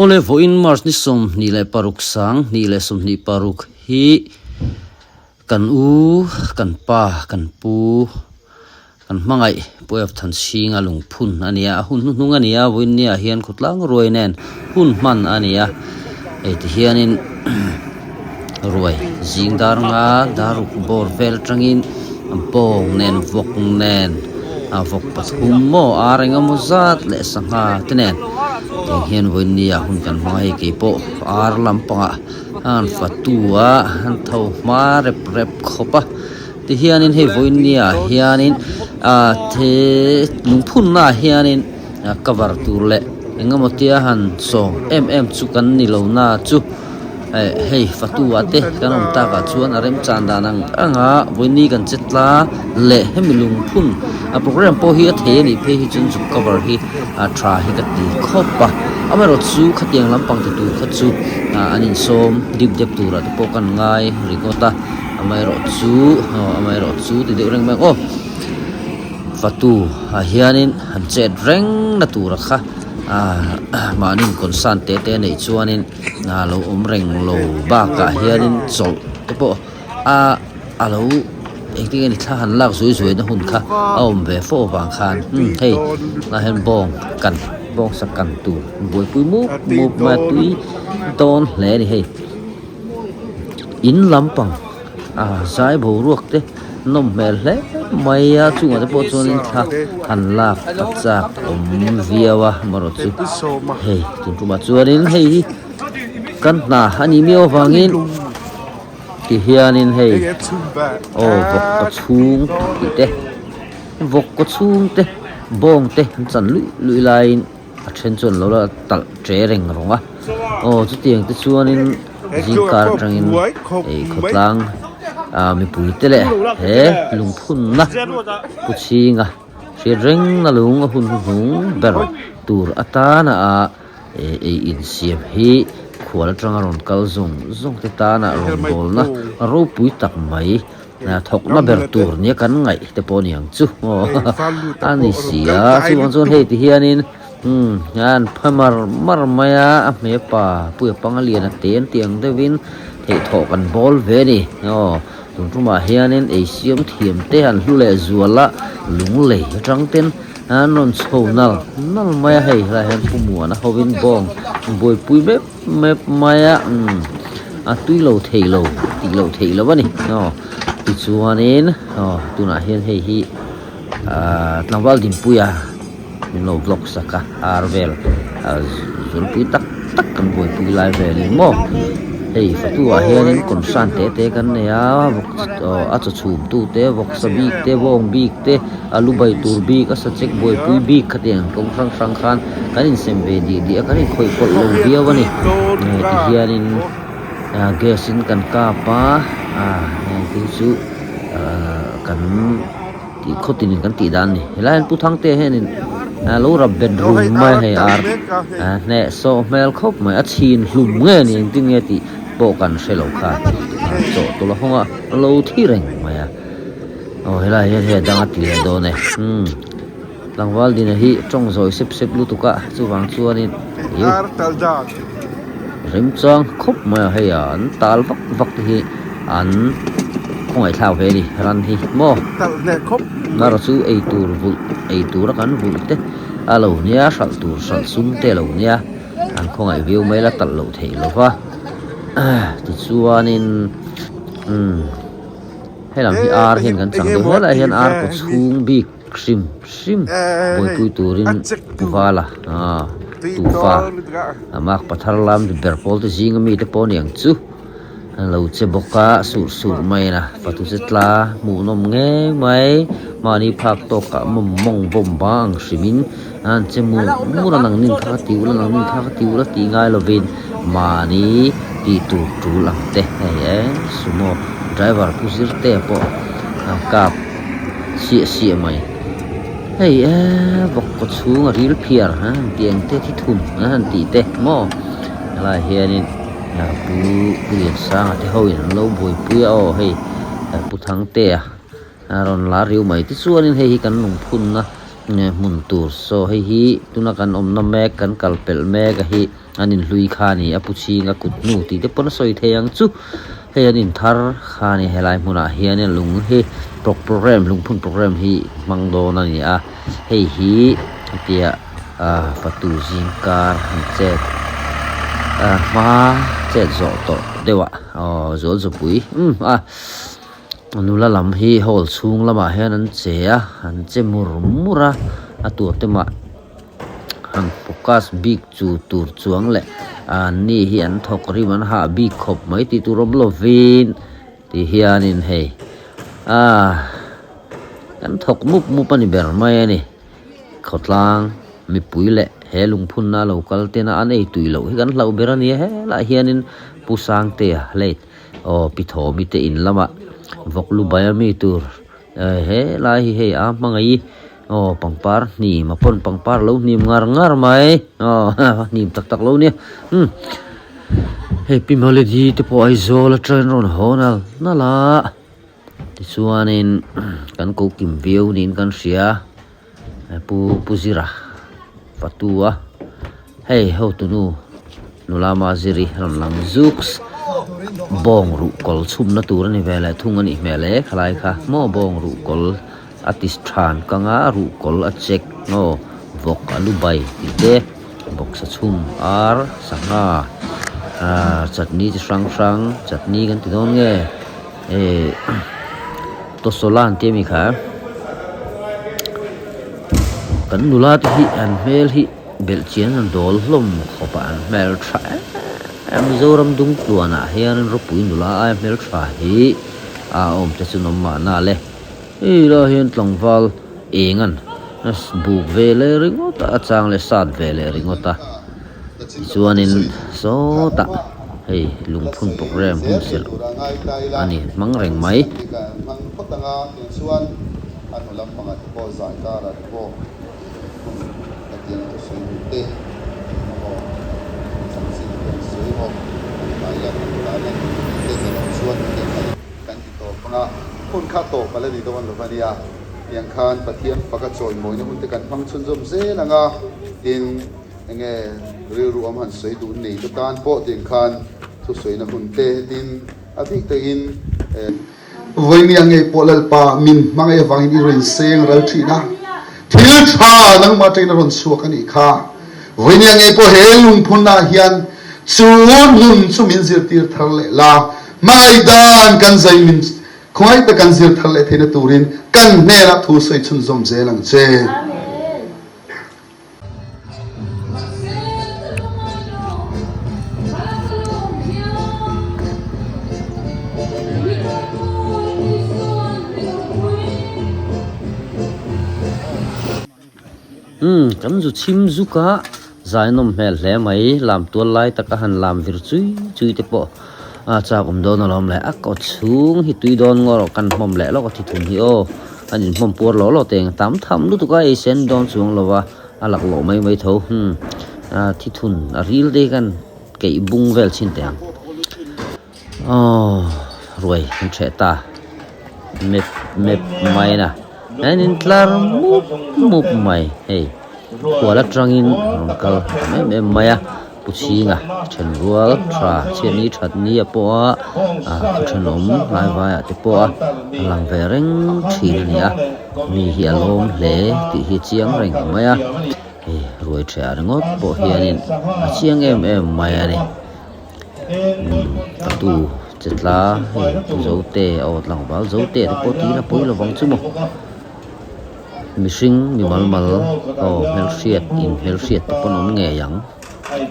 Awle vawiin March ni 26 sang hnih leh 26 hi kan u, kan pa, kan pu, kan hmangaih Puaev Thanchhinga lungphun a ni a, a hun hnuhnung a ni a, vawiin ni ah hian khawtlang ruai nen hun hman a ni a, hei ti hianin ruai zing dar nga dar ruk bawr vel atangin bawng nen vawk nen a vawk pathum maw ar engemaw zat leh sangha te nen tiang hian vawiin ni ah hun kan hmang a hei keipawh ar lampangah a han fatu a an tho hma rep rep khawp a tihianin hei vawiin ni ah hianin ah the lungphunna ah hianin cover tur leh engemaw tia han sawm em em chu kan ni lo na chu eh hei fatu ah te kan awm tak ah chuan a remchan dan ang ang a vawiin kan che tla leh hemi lungphun a program pawh hi a thei a nih phei hi chuan zuk cover hi a tha hi ka ti khawp a amaherawh chu khatiang lampang ti tur kha chu ah an insawm dip dep turah te pawh kan ngai ringawt a amaherawh chu aw amaherawh chu ti deuh reng mai ang aw. Fatu ah hianin han chet reng na tur a kha ah mahni concern te te neih chuanin ah lo awm reng lo bakah hianin chawlh te pawh a a lo engtin nge ni thla han lak zui zui na hun kha a awm ve fo avang khan umm hei ah hian bawng kan bawng sak kan tur buaipui mup mup mai a tui dawn hle a ni hei in lampang ah zai boruak te. Nawm hmel hle mai a chungah te pawh chuanin thla han lak a chak awm viau a amaherawh chu hei tun tumah chuanin hei hi kan hna a nih miau avangin ti hianin hei aw vawk kaw chhung tih te vawk kaw chhung te bawng te an chan luih luih laiin a then chuan lo la talh che reng rawng a aw chutiang te chuanin zingkar atangin ei khawtlang ah mipui te leh he lungphunna pu chhinga hriat reng na lung a hun hnuhnung ber tur atana ah ei insiam hi khual atanga rawn kal zawng zawng te tana rawngbawlna ropui tak mai. Thawkna ber tur nia kan ngaih te pawh niang chu aw a ni si a chuvang chuan hei ti hianin umm an pha mar mar mai a a hme pa puia panga lian a te an tih ang deuhin theihthawh kan bawl ve a ni aw tun tumah hianin ei siam thiam te an hlu leh zual a lunglei atang ten an rawn chho nal nal mai a hei helaiah hian pumuana hovin bawng buaipui meuh map mai a umm a tui lo thei lo tih loh theih loh a ni aw tichuanin aw tunah hian hei hi ahh tlangval dinpuia min lo vlog sak a ar vel ah zulpui tak tak kan buaipui lai velin maw hei fatu ah hianin concern te te kan nei a vawk aw a chaw chhum tu te vawksa bik te bawng bik te a lu bai tur bik a sachek buaipui bik khatiang kawng hrang hrang khan kan insem ve dih dih a kan inkhawih pawlh lo viau a ni ti hianin gas in kan kap a ah heng te hi chu ah kan tih khawtin in kan tih dan a ni helai hian pu Thangtea hianin lo rap bet rum mai a hei ar hneh sawh hmel khawp mai a chhin hlum nge ni engtin nge tih pawh kan hre lo kha chawh tawlh a hawng a lo thi reng mai a aw helai hian hei a dang a ti leh dawn e umm. Tlangval dina hi tawng zawi sep sep lutuk a, chuvang chuanin remchang khawp mai a, hei an tal vak vak te hi an khawngaihthlak ve a ni ran hi maw nar chu ei tur vulh ei tura kan vulh te a lo nia hralh tur hralh sum te a lo nia an khawngaih viau mai la talh loh theih lo va tichuanin umm helam hi ar hian kan chang deuh helaiah hian ar kaw chhung bik. Hrim hrim buaipui turin Pu Vala tufa a mak pathar lam ber pawl te zinga mite pawh aniang chu an lo che bawk a surh surh mai a fatu che tla hmuhnawm ngei mai mahni phak tawkah mawm mawng bawm bang ang hrimin an che mur mur a nangnin kha ka ti ula nangnin kha ka ti ula tih ngai lovin mahni tih tur tul ang te hei eng sumo driver pu zirtea pawh a kap. Siah siah mai. Hei e vawk kaw chhung a ril phiar a han tih ang te thi thum a han tih te maw helaiah hianin pu pu Liansanga te ho in an lo buaipui a aw hei pu Thangtea a rawn lar riu mai tichuanin hei hi kan lungphunna hmun tur saw hei hi tuna kan awmna mek kan kal pelh mek a hi. An inhlui kha a ni a, Pu Chhinga kut hnu tih te pawn a sawi thei ang chu. Hei an inthar kha a ni helai hmunah hianin lung hi programme lungphun programme hi hmang dawn a ni a, hei hi hetia ah fatu zingkar han chet ah hma chet zawh tawh deuh ah aw zual zawpui umm a nula lam hi hall chhung lamah hian an che a an che mur mur a a tur te mah. Han focus bik chu tur chuang leh an ni hi an thawk rim an hah bik khawp mai tih tur awm lovin ti hianin hei ah kan thawk mup mup a ni ber mai a ni khawtlang mipui leh he lungphunna lo kal tena an ei tui loh hi kan hlauh ber a ni a helaiah hianin Pu Sangtea late aw Pi Thawmi te in lamah vawk lu bai ami tur He lai hi hei a hmangaih i aw pangpar hnim a pawn pangpar lo hnim ngar ngar mai aw hnim tak tak lo nia umm hei pi hmawlidi te pawh Aizawl atangin rawn haw nal nal a tichuanin kan ko kim viau niin kan hria pu pu zira fatu a hei hotunu nula maziri rawn lang zuks bawng ruh kawl chhumna tur a ni ve leh thung a nih hmel e khalai kha maw bawng ruh kawl a ti than kang a ruh kawl a check maw vawk a lu bai tih te bawksa chhum ar sangha ahh chutney chi hrang hrang chutney kan ti dawn nge eh tawsawla an tia mi kha kan nula te hi an hmel hi. Belh chian an dawl hlawm khawp a, an hmel tha em em. Mizoram dung tluanah hian ropui nula aia hmel tha hi a awm te chu nawm mahna le. Hei lah hian tlangval eng an buk ve leh ringawt a, a chang leh sat ve leh ringawt a. Tichuanin sawtah hei lungphun programme hun serh a ni hmang reng mai. Hun hetiang thusawi duh te emaw chanchin te an sawi emaw an tlai lan an tlai lan tih te kan awm chuan hetiang kha kan ti tawp ang a, hun kha tawp a la ni dawn lo va nia. Tiang khan Pathian faka chawimawina hun te kan hmang chhunzawm zel ang a, tin enge rilru awm han sawi duh nei te tan pawh tiang khan thusawina hun te hetin a bik takin Vawinia ngei pawh Lalpa min hmangaih avangin i rawn seng ral thin a, thil tha nangmah atangin a rawn chhuak a nih kha. Vawinia ngei pawh he lungphunah hian chu nun chu min zirtir thar leh la, hmangaih dan kan zai min khawngaih tak kan zir thar leh theihna turin kan hnenah thu sawi chhunzawm zel ang che. Umm kan zu chhim zuk a zai nawm hmel hle mai lam tual lai taka han lam vir chui chui te pawh a chak awm dawn alawm le a kaw chhung hi tui dawn ngawr kan hmawm leh lawk a thi thum hi aw. An inhmawm puar lawh lawh teng tam tham lutuk a, ei sen dawn chuang lo a, a laklawh mai mai tho. Umm a thithun a ril te khan keih bung vel chhin teh ang. Aww ruai an hreh ta mep mep mai na an intlar mup mup mai hei khual atangin a rawn kal tam em em mai a. Pu Chhinga then rual tha chhiatni that ni a pawh a ah khaw thenawm hnai vaiah te pawh a a lang ve reng thin a ni a mi hi a lawm hle tih hi a chiang reng mai a hei ruai thehah ringawt pawh hianin a chiang em em mai a ni umm fatu che tla hei pu Zote aw tlangval Zote te pawh tih ila pawi lovang chu maw. Mihring mi mal mal aw hmelhriat in hmelhriat te pawn awm ngei ang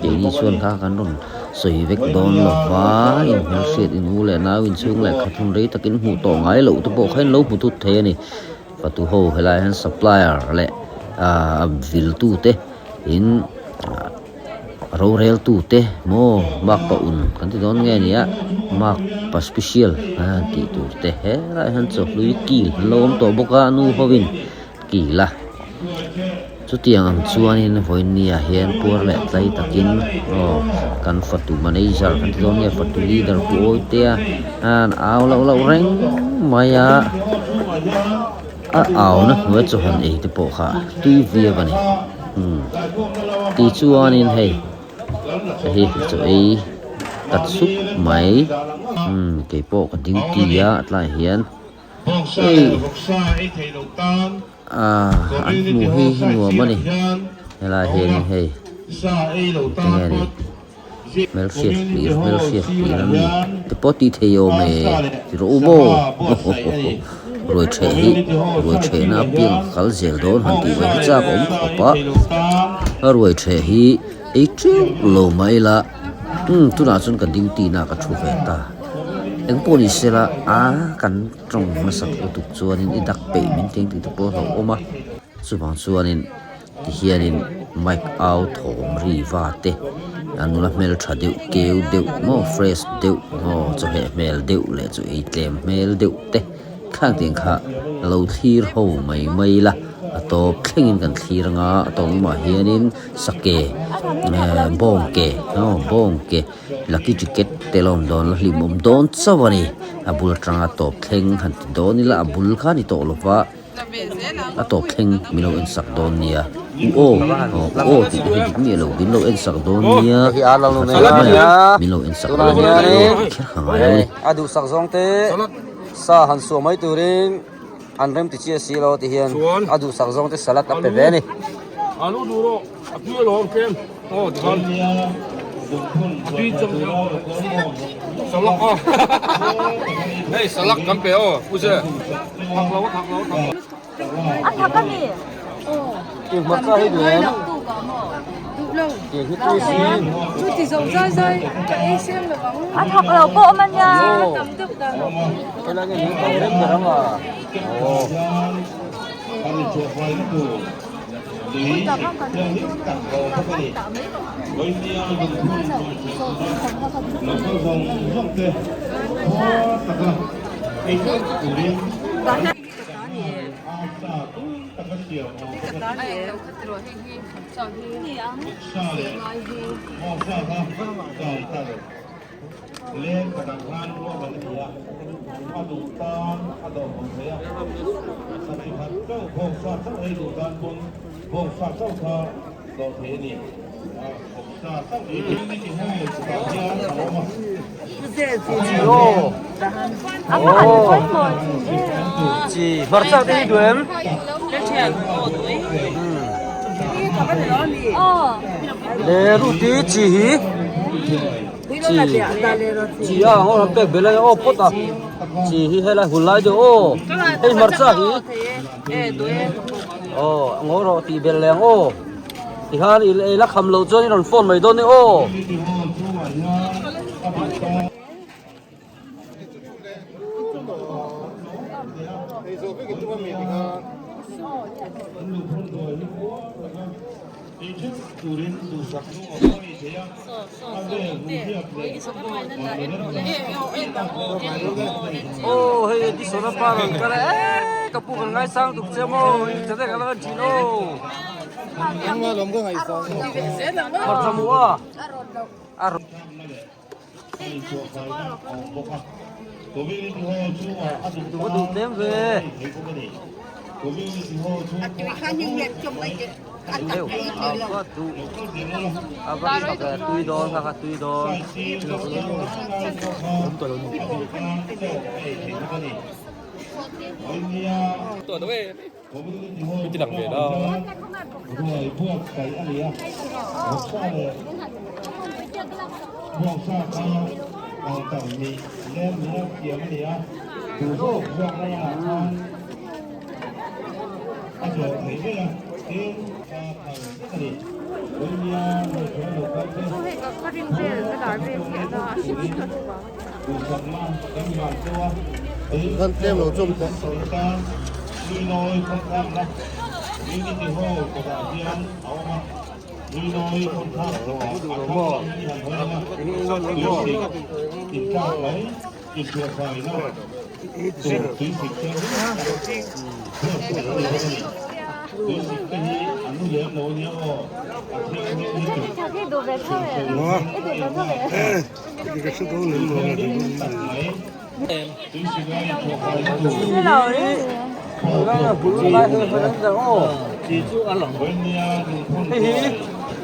keini chuan kha kan rawn sawi vek dawn lo va in hmelhriat in u leh nau inchhung leh khat hun rei takin hmuh tawh ngai loh te pawh kha in lo hmu thut thei a ni fatu ho helaiah hian supplier leh ah vil tu te in. Roreltu te maw mark pa un kan ti dawn nge nia mark pa special a tih tur te helaiah hian chawhlui kil an lo awm tawh bawk a nu hovin kil a chutiang ang chuanin vawinia hian puar leh tlai takin aw kan fatu manager kan ti dawn nge fatu leader pu Awitea an au loh loh reng mai a. A auna hnuai chu han ei te pawh kha tui viau a ni umm tichuanin hei Hei hi chaw ei tat sup mai umm keipawh ka duty a tlaiah hian hei ah an hmuh hi hi nuam a ni helaiah hianin hei enge ni. Hmelhriat hlir hmelhriat hlir an ni te pawh tih thei awm e ti rawh u maw ruai theh hi ruai thehna apiang a kal zel dawn han tih mai hi chak a awm khawp a a ruai theh hi ei teuh lo mai ila umm tunah chuan ka duty na ka thu ve ta eng pawh ni sela a kan tawng hmasak lutuk chuanin i dak peih min teng tih te pawh a hlauhawm a chuvang chuanin. Tihianin mic au thawm ri va te a nula hmel tha deuh keu deuh maw fresh deuh maw chawhmeh hmel deuh leh chu ei tlem hmel deuh te khang tiang kha lo thlir ho mai mai la a tawp thlengin kan thlir anga a tawp lamah hianin sake eh bawng ke aw bawng ke lucky ticket te la awm dawn la hlimawm dawn chauh a ni a bul atanga tawp thleng han ti dawn ila a bul kha a ni tawh lova. A tawp thleng min lo en sak dawn nia. U aw, u aw tih te hi dik miah lo, min lo en sak dawn nia. Tha mai a, min lo en sak dawn nia tih erawh tih kher ka ngai lo a ni. A duhsak zawng te sa han suah mai turin an rem ti chiah si lo ti hian a duhsak zawng te salad a pe ve a ni. Alu duh rawh a tui alawm tlem aw tikhan a tui chang salak a hei salak kan pe aw pu che thak lo a thak lo a thak A thak a mi Tiang hmarcha hi duh em? Tiang hi tui si. A thak lo pawh awm a nia. Helai nge min kal rem ber ang a. Aw. Leng ka dang khan ruahman a ni a, a duh tan a dawr hawn thei a, sa chi khat chauh bawngsa chauh ei duh tan pawn bawngsa chauh kha dawr thei a ni. Bawngsa chauh ei duh chutah hian a awm a. Chi hmarcha te hi duh em? Le ruti chi hi. Chi chi a ang aw pek bel a aw phawt a chi hi helai hun lai deuh aw hei hmarcha hi aw ngaw rawh tih bel leh ang aw tikhan i la kham loh chuan i rawn phone mai dawn ni aw. Aw hei Edison a pa rawn kal a eee ka pu kan ngaisang tuk che maw chate ka la kan thin aw hmarcha mu a a Duh duh tlem ve. Ava duh ava chak e tui dawn kha kha tui dawn.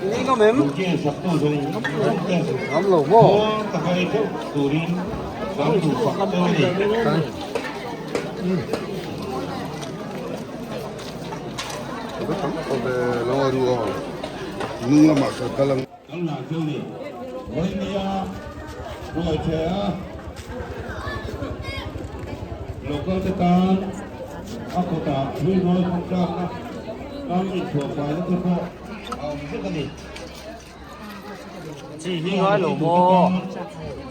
Ei ngam em? Ngam lo maw? Chi hi ngai lo maw?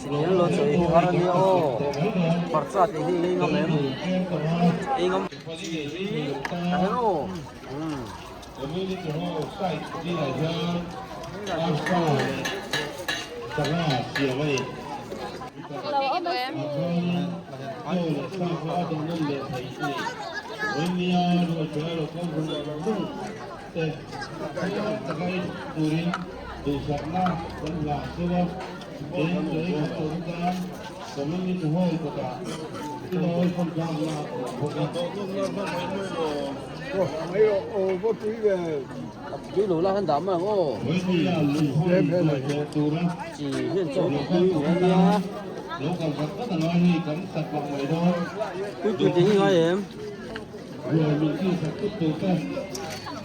Chi nen lo chawi hi har ania aw. Hmarcha tih hi ei ngam em? Ei ngam. Chi hi a hen aw. Umm. Tui lo la han dah mai ang aw. Chi hian chaw tui mai ania. Pui pui te hi ngai em?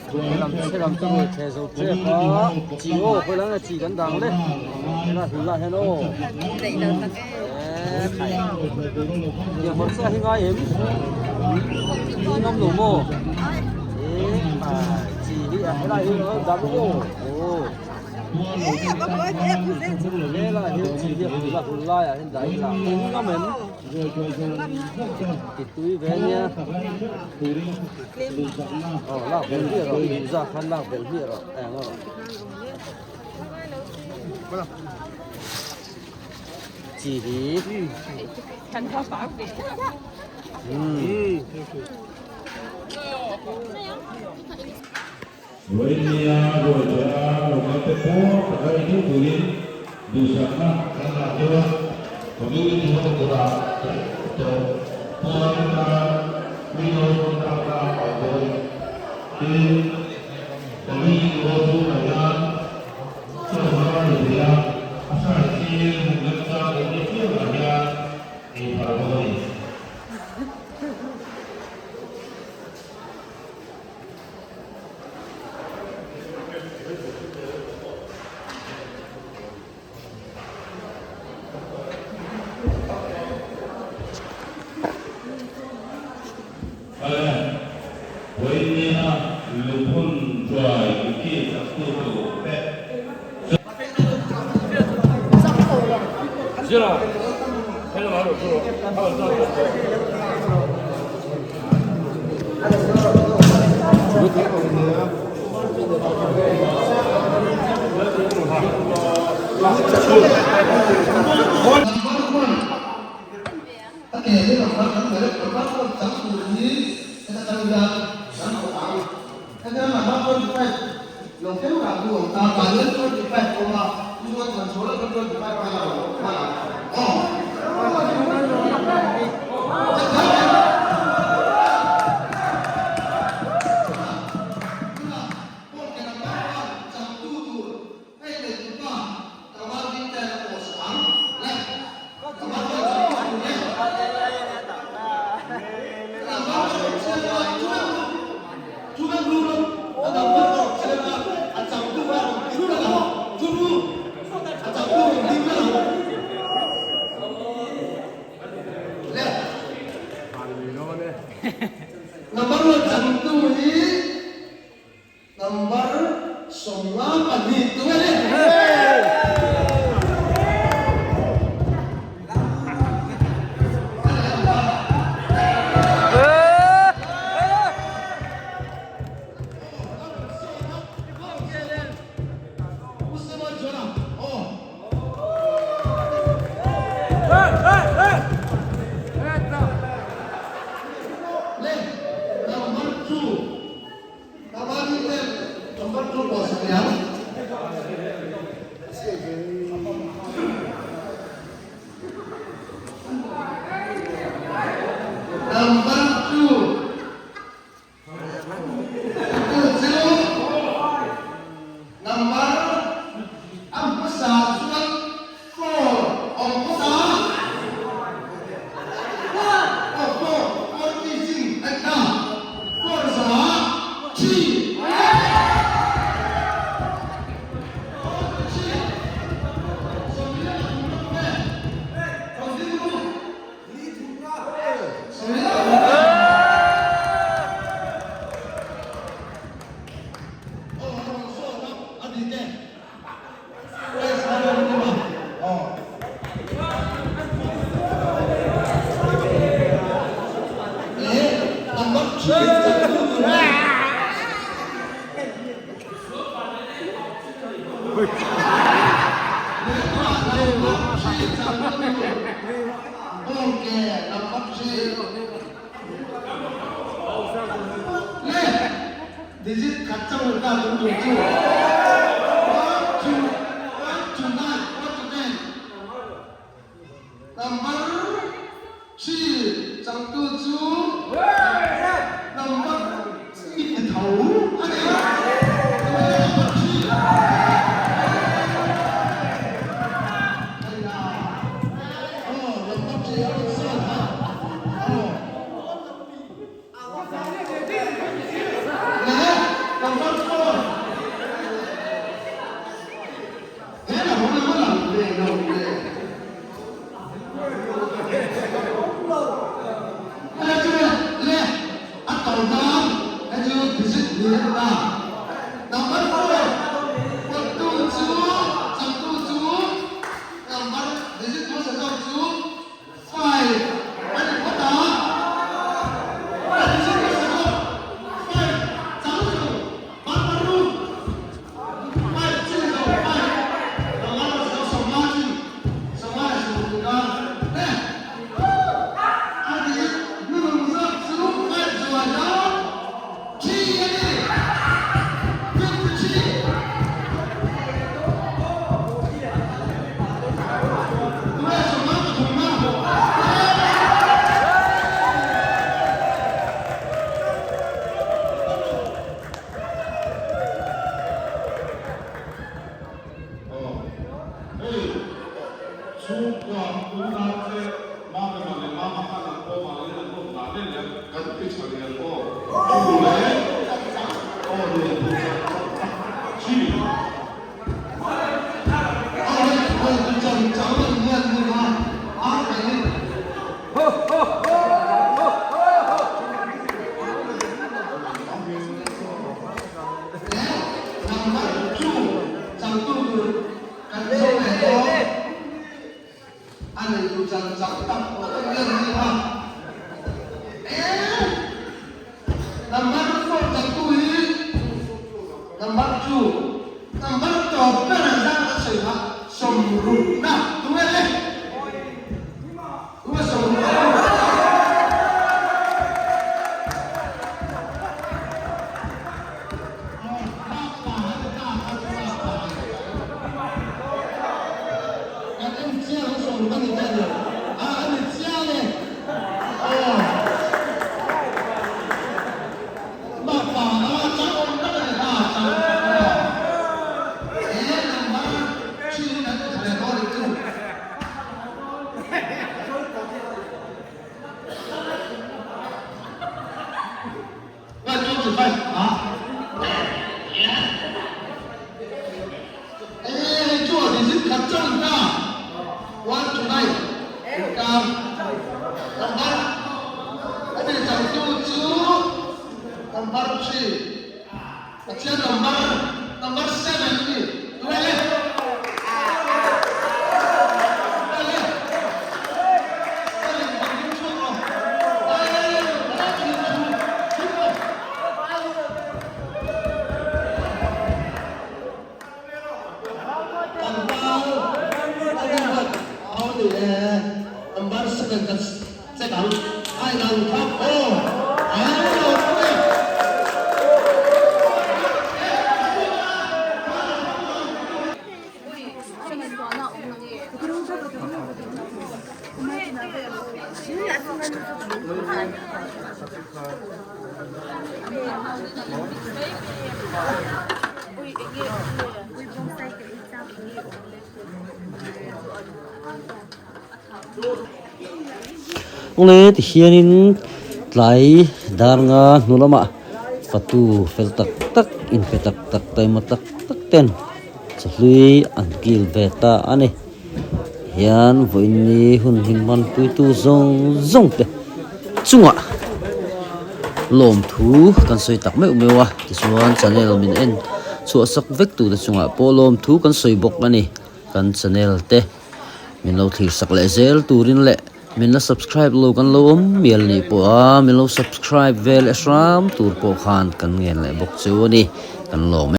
Helam helam chu ruai thle zo tep a chi aw khawi lai nge chi kan dang le helai hul lah hian aw e khai tiang hmarcha hi ngai em i ngam lo maw e khai chi hi a helai hi a dang aw aw helai hi chi hi a hul a hul laiah hian dah ila i ngam em. Ti tui ve nia. Aw lak belh hmiah rawh i duh zat khan lak belh hmiah rawh eng rawh. Chi hi. Ruainia ruaitheh a lokalte pawh taka ei deuh turin duhsakna kan ngah deuh a, community hall kawtah tawh puan tan windows hman tlakna a awm bawk a ni. Tin, community hall chhungah hian chaw hma a ni thei a, a hrai sir hmun remchang awm ni piangah hian ei phal bawk a ni. Bawngke number chi Le digit khat chauh in ta tum tur chu one to one to nine one to ten number chi changtu chu number i ti tho a ni number chi. Number digit hmasa zawk chu five a ni phawt a, a digit hmasa zawk five chang lo barbaru five chin lo five number hmasa zawk sawmnga chin sawmnga leh sawmruk inkar e a digit hnunung zawk chu five zuai a three a ni 53. Number chu number tawp ber an zar ka sawi kha sawmrukna tunge le? Tunge sawmrukna chu? Kan en chiang a sawmruk a ni ta ni a a ni chiang e aw. Bapa a chang awm tak a ni ta chang aw he number thin hi kan hmu leh dawn nih chu. Well 25 a e hei chu a digit khat chauh in ta one to nine inkar number a ti changtu chu Number chi Pathian number number seven ni tunge le tunge le seven kan ding chhuak rawh ai ai ai ai thu thu thu rawh Tlangval a ding vat au ni e number seven kan Check ang ai nang kha aw ai lo pui. Awle tihianin tlai dar nga hnu lamah fatu fel tak tak inpe tak tak taima tak tak ten chahlui an kil ve ta a ni hian vawiin ni hun hlim hman puitu zawng zawng te chungah lawmthu kan sawi tak meuh meuh a tichuan channel min en chhuah sak vek tu te chungah pawh lawmthu kan sawi bawk a ni kan channel te. Min lo thlir sak leh zel turin leh min la subscribe lo kan lo awm mial nih pawh a min lo subscribe ve leh hram tur pawh khan kan ngen leh bawk chu a ni kan lawm e.